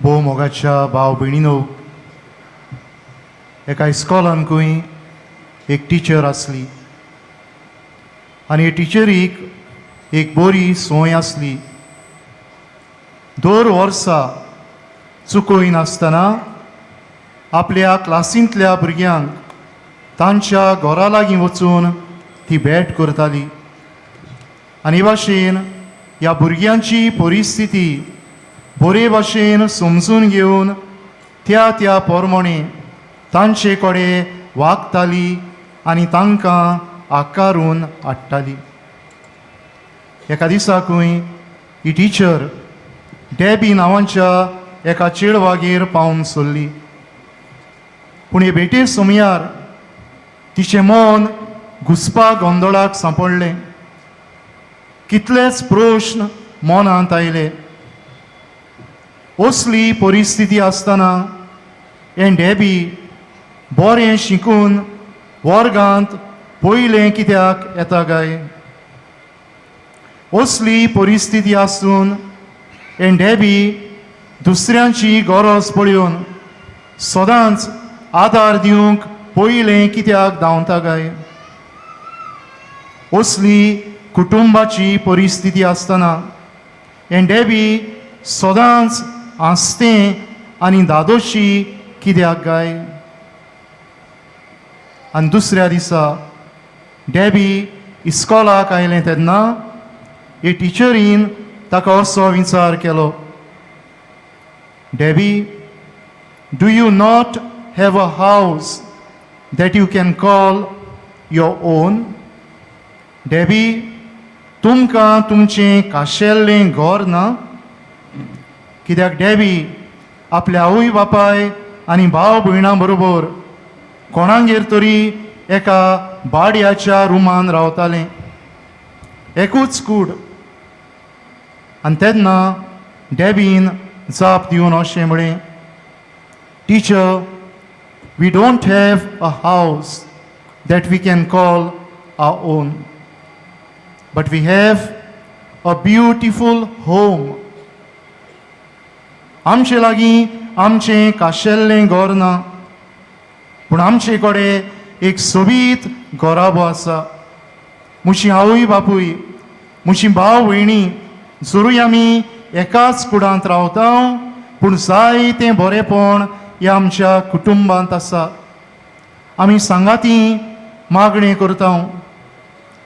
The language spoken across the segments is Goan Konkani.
भोव मोगाच्या भाव भयणीनो, एका इस्कॉलानकूय एक टिचर आसली आनी हे टिचरीक एक बरी संवय आसली. दर वर्सा चुकयनासतना आपल्या क्लासींतल्या भुरग्यांक तांच्या घरा लागीं वचून ती भेट करताली आनी हे भाशेन ह्या भुरग्यांची परिस्थिती बरे भाशेन समजून घेवन त्या त्या प्रमाणे तांचे कडेन वागताली आनी तांकां आकारून हाडटाली. एका दिसाकूय ही टिचर डॅबी नांवाच्या एका चेडवागेर पावून सरली. पूण हे भेटे समयार तिचें मन घुसपा गोंदळाक सांपडलें. कितलेच प्रश्न मनांत आयले. असली परिस्थिती आसतना हें डॅबी बरें शिकून वर्गांत पयलें कित्याक येता काय? असली परिस्थिती आसून हें डॅबी दुसऱ्यांची गरज पळोवन सदांच आदार दिवंक पयलें कित्याक धांवता काय? असली कुटुंबाची परिस्थिती आसतना हें डॅबी सदांच हांसतें आनी धादोशी कित्याक काय? आनी दुसऱ्या दिसा डॅबी इस्कॉलाक आयलें तेन्ना हे टिचरीन ताका असो विचार केलो, "Debbie, do you not have a house that you can call your own? Debbie, तुमकां तुमचें खाशेल्लें घर ना?" कित्याक डॅबी आपल्या आवय बापाय आनी भाव भयणां बरोबर कोणागेर तरी एका भाड्याच्या रुमान रावतालें, एकूच कूड. आनी तेन्ना डॅबीन जाप दिवन अशें म्हळें, "Teacher, we don't have a house that we can call our own, but we have a beautiful home." आमचे लागीं आमचें खाशेल्लें घर ना, पूण आमचे कडेन एक सोबीत घराबो आसा. म्हजी आवय बापूय, म्हजी भाव भयणी, जरूय आमी एकाच कुडांत रावता, पूण जायतें बरेंपण ह्या आमच्या कुटुंबांत आसा. आमी सांगाती मागणें करता,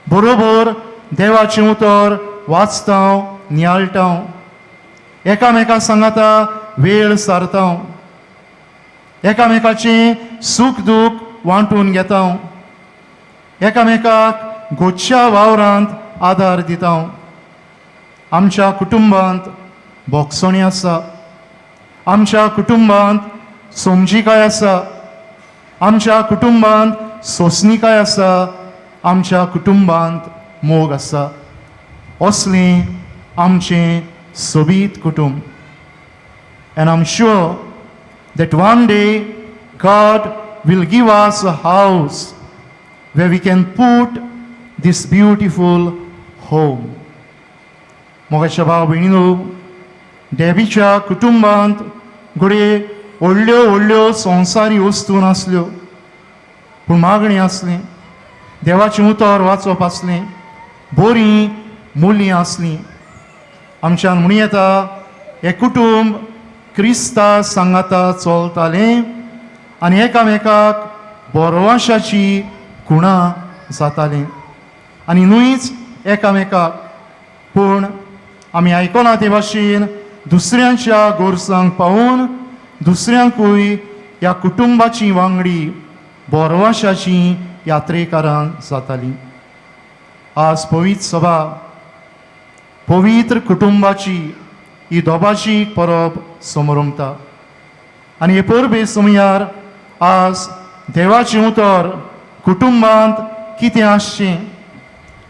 बरोबर देवाचें उतर वाचता, नियाळटा, एकामेका सांगाता वेळ सारता, एकामेकाचें सूख दूख वांटून घेता, एकामेकाक गोच्या वावरांत आदार दिता. आमच्या कुटुंबांत भोगसणी आसा, आमच्या कुटुंबांत समजिकाय आसा, आमच्या कुटुंबांत सोंसणिकाय आसा, आमच्या कुटुंबांत मोग आसा. असलें आमचें सोबीत कुटुंब. And I'm sure that one day God will give us a house where we can put this beautiful home. मोगाच्या भाव भयणीनो, डॅबीच्या कुटुंबांत घडये व्हडल्यो व्हडल्यो संवसारी वस्तू नासल्यो, पूण मागणी आसली, देवाचें उतर वाचप आसलें, बरीं मुलीं आसलीं. आमच्यान म्हणूं येता, हें कुटुंब क्रिस्ता सांगाता चलतालें आनी एकामेकाक भरवंशाची खुणां जातालीं. आनी न्हूच एकामेकाक, पूण आमी आयकलां ते भाशेन दुसऱ्यांच्या गरजांक पावून दुसऱ्यांकूय ह्या कुटुंबाची वांगडी, भरवंशाची यात्रेकारां जातालीं. आज पवित्र सभा पवित्र कुटुंबाची ही दोबाची परब समरमता आनी हे परबे समयार आज देवाचें उतर कुटुंबांत कितें आसचें,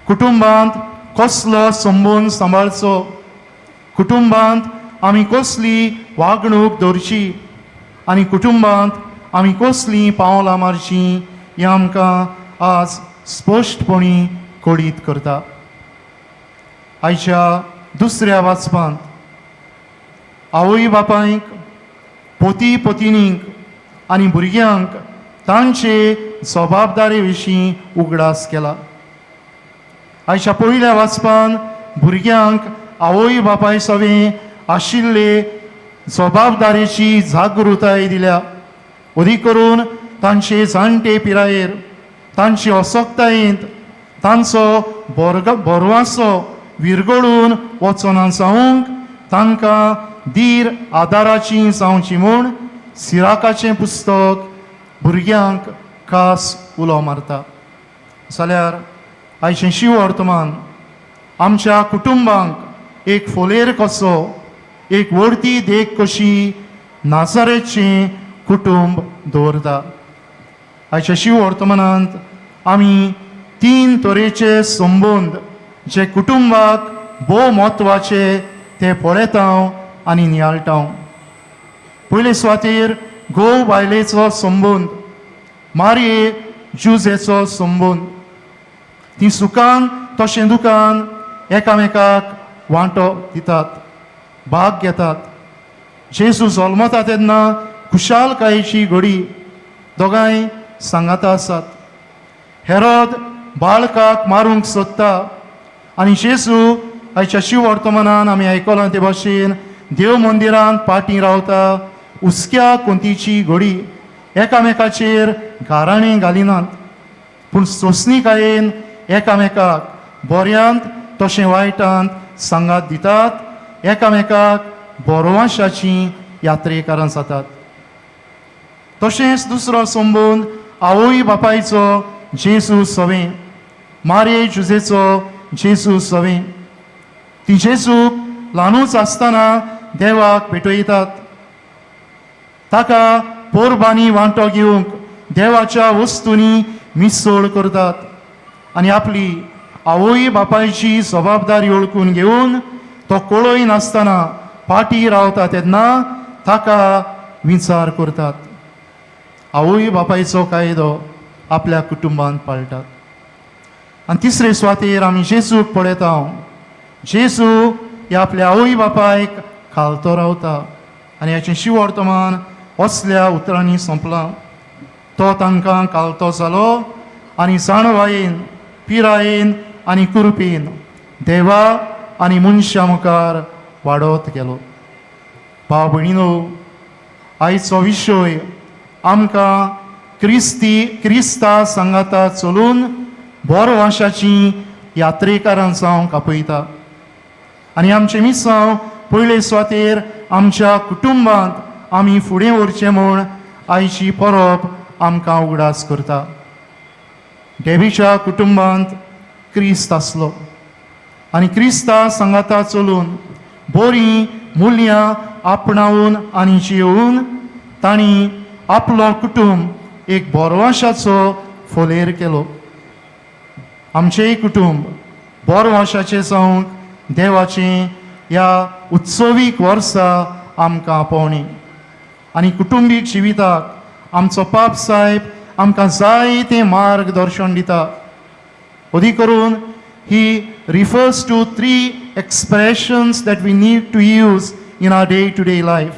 कुटुंबांत कसलो संबंद सांबाळचो, कुटुंबांत आमी कसली वागणूक दवरची आनी कुटुंबांत आमी कसलीं पावलां मारचीं हें आमकां आज स्पश्टपणी कळीत करता. आयच्या दुसऱ्या वाचपांत आवय बापायक पती पतिनींक आनी भुरग्यांक तांचे जबाबदारे विशीं उगडास केला. आयच्या पयल्या वाचपान भुरग्यांक आवय बापाय सवें आशिल्ले जबाबदारेची जागृताय दिल्या. अदीक करून तांचे जाणटे पिरायेर तांचे असक्तायेंत तांचो बोरग बोरवासो विरगळून वचना जावंक तांकां धीर आदाराची जावची म्हूण सिराकाचें पुस्तक भुरग्यांक खास उलो मारता. जाल्यार आयचें शिव वर्तमान आमच्या कुटुंबांक एक फोलेर कसो, एक व्हडती देख कशी नाजारेचें कुटुंब दवरता. आयच्या शिव वर्तमानांत आमी तीन तरेचे संबंद जे कुटुंबाक भोव म्हत्वाचे ते पळयता आनी नियाळटा. पयले सुवातेर घोव बायलेचो संबंद, मारये जुजेचो संबंद. ती सुखान तशें दुखान एकामेकाक वांटो दितात, भाग घेतात. जेजू जल्मता तेन्ना खुशालकायेची घडी, दोगांय सांगाता आसात. हेरोद बाळकाक मारूंक सोदता आनी जेजू आयच्या शिव वर्तमानान आमी आयकलां ते भाशेन देव मंदिरांत पाटी रावता. हुस्क्या कोंतीची घडी, एकामेकाचेर गाराणें घालिनात पूण सोंसणीकायेन एकामेकाक बऱ्यांत तशें वायटांत सांगात दितात, एकामेकाक बोरवाशाचीं यात्रेकारां जातात. तशेंच दुसरो संबंद आवय बापायचो जेजू सवें, मारे जुजेचो जेजू सवें. ती जेजूक ल्हानूच आसतना देवाक भेटयतात. ताका पोरबांनी वांटो घेवंक देवाच्या वस्तूंनी मिसळ करतात आनी आपली आवय बापायची जबाबदारी वळखून घेवन तो कळय नासतना पाटी रावता तेन्ना ताका विचार करतात. आवय बापायचो कायदो आपल्या कुटुंबांत पाळटात. आनी तिसरे सुवातेर आमी जेजूक पळयता. जेजू ह्या आपल्या आवय बापायक खालतो रावता आनी हाचें शिवर्तमान असल्या उतरांनी सोंपलां, तो तांकां कालतो जालो आनी जाणवायेन, पिरायेन आनी कुरपेन देवा आनी मनशां मुखार वाडत गेलो. भाव भयणीनो, आयचो विशय आमकां क्रिस्ती क्रिस्ता सांगाता चलून बोरवाशाची यात्रेकारां जावंक आपयता आनी आमचें मिसांव पयले सुवातेर आमच्या कुटुंबांत आमी फुडें व्हरचें म्हूण आयची परब आमकां उगडास करता. डेबीच्या कुटुंबांत क्रिस्त आसलो आनी क्रिस्ता सांगाता चलून बरीं मुल्यां आपणावन आनी जियोवन तांणी आपलो कुटुंब एक बोरवाशाचो फोलेर केलो. आमचेंय कुटुंब बोरवाशाचें जावंक देवाचें ह्या उत्सवीक वर्सा आमकां आपोवणी आनी कुटुंबीक जिविताक आमचो पाप साहेब आमकां जायतें मार्गदर्शन दिता. अदीक करून he refers to three expressions that we need to use in our day to day life.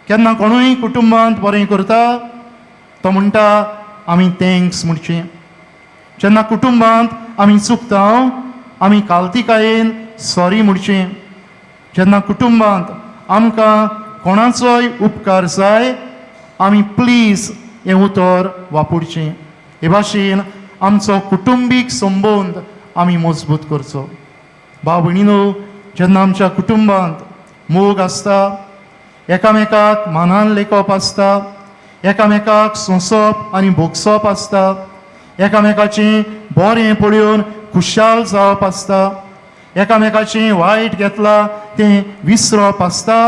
केन्ना कोणूय कुटुंबांत बरें करता तो म्हणटा आमी thanks म्हणचें. जेन्ना कुटुंबांत आमी चुकता आमी कालतिकायेन सॉरी म्हणचें. जेन्ना कुटुंबांत आमकां कोणाचोय उपकार जाय आमी प्लीज हें उतर वापरचें. हे भाशेन आमचो कुटुंबीक संबंद आमी मजबूत करचो. भाव भयणीनो, जेन्ना आमच्या कुटुंबांत मोग आसता, एकामेकाक मानान लेखप आसता, एकामेकाक सोंसप आनी भोगसप आसता, एकामेकाचें बरें पळोवन खुशाल जावप आसता, एकामेकाचें वायट घेतलां तें विसरप आसता,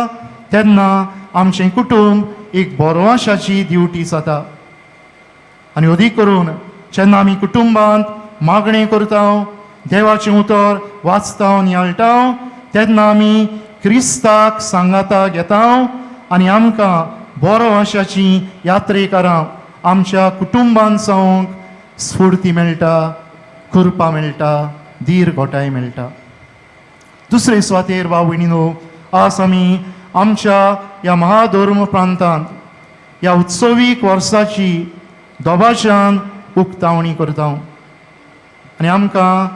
तेन्ना आमचें कुटुंब एक बोरवाशाची दिवटी जाता. आनी अदीक करून जेन्ना आमी कुटुंबांत मागणें करता, देवाचें उतर वाचता, नियाळटा, तेन्ना आमी क्रिस्ताक सांगाता घेता आनी आमकां बरो आशाची यात्रेकारां आमच्या कुटुंबान जावंक स्फूर्ती मेळटा, कृपा मेळटा, धीर घोटाय मेळटा. दुसरे सुवातेर भाव भयणीनो, आज आमी आमच्या ह्या महाधर्म प्रांतांत ह्या उत्सवीक वर्साची दबाज्यान उक्तावणी करता. आनी आमकां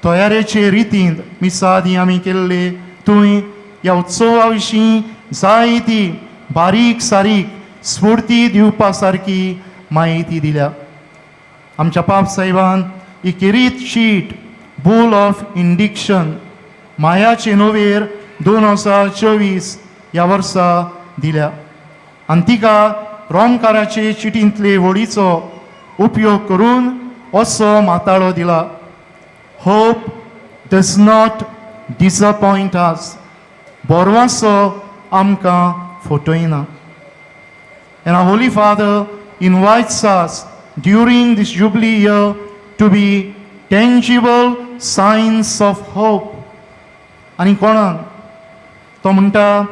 तयारेचे रितीन मिसा आदी आमी केल्ले, थंय ह्या उत्सवा विशीं जायती बारीक सारीक स्फूर्ती दिवपा सारकी म्हायती दिल्या. आमच्या पाप साहेबान ही खेरीत शीट, बुल ऑफ इंडिक्शन, मायाचे नोवेर 2024 ह्या वर्सा दिल्या आनी तिका रोमकाराचे चिटींतले वळीचो उपयोग करून असो माताळो दिला, "Hope does not disappoint us." बोरवासो आमकां फटयना. And our Holy Father invites us during this Jubilee year to be tangible signs of hope. आनी कोणाक तो म्हणटा,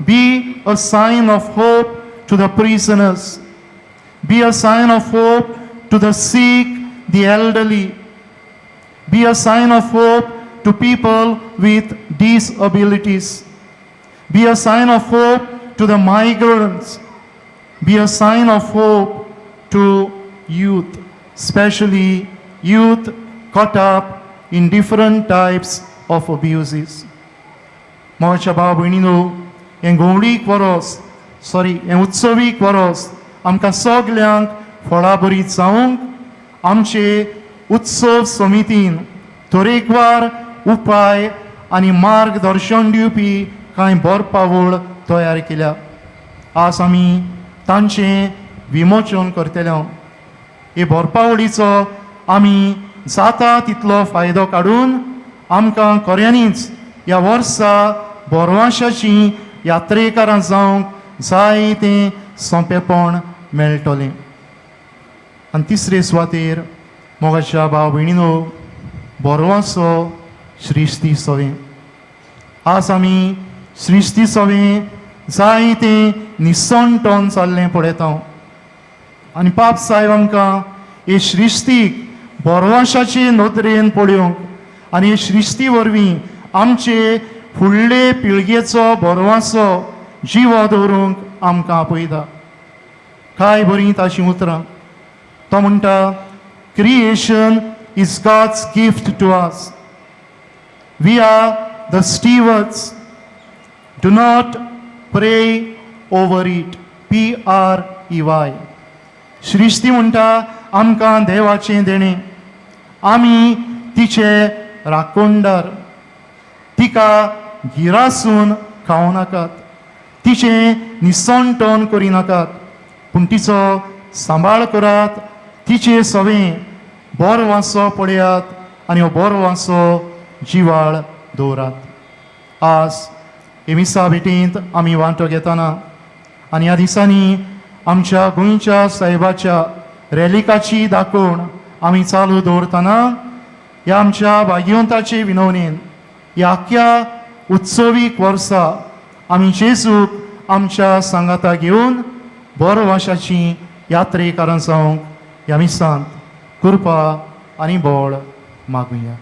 "Be a sign of hope to the prisoners, be a sign of hope to the sick, the elderly, be a sign of hope to people with disabilities, be a sign of hope to the migrants, be a sign of hope to youth, especially youth caught up in different types of abuses." मोगाच्या भाव भयणीनो, हें घोवळीक वरोस, सॉरी, हें उत्सवीक वरोस आमकां सगल्यांक फळाबरीत जावंक आमचे उत्सव समितीन तरेकवार उपाय आनी मार्गदर्शन दिवपी कांय बरपावळ तयार केल्या. आज आमी तांचें विमोचन करतले. हे बरपावळीचो आमी जाता तितलो फायदो काडून आमकां खऱ्यांनीच ह्या वर्सा बोरवाशाची यात्रेकारां जावंक जाय तें सोंपेपण मेळटलें. आनी तिसरे सुवातेर, मोगाच्या भाव भयणीनो, बोरवासो श्रिश्ती सवें. आज आमी श्रिश्ती सवें जायतें निसणटोन चल्लें पळयता आनी पाप साहेब आमकां हे श्रिश्तीक बोरवाशाचे नदरेन पळोवंक आनी हे श्रिश्ती वरवीं आमचे फुडले पिळगेचो बोरवासो जिवो दवरूंक आमकां आपयता. काय बरीं ताचीं उतरां! तो म्हणटा, "Creation is God's gift to us. We are the stewards. Do not prey over it." prey. श्रिश्ती म्हणटा आमकां देवाचें देणें, आमी तिचे राखणदार. तिका गिरासून खावं नाकात, तिचें निसणटण करिनाकात, पूण तिचो सांबाळ करात. तिचे सवें बरो वासो पळयात आनी हो बरो वासो जिवाळ दवरात. आज हे मिसा भेटींत आमी वांटो घेतना आनी ह्या दिसांनी आमच्या गोंयच्या साहेबाच्या रेलिकाची दाखोवण आमी चालू दवरतना, ह्या आमच्या भाग्यवंताचे विनवणेन ह्या आख्या उत्सवीक वर्सा आमी जेजूक आमच्या सांगाता घेवन बरो वाशाची यात्रेकारां जावंक ह्या मिसांत कृपा आनी बळ मागुया.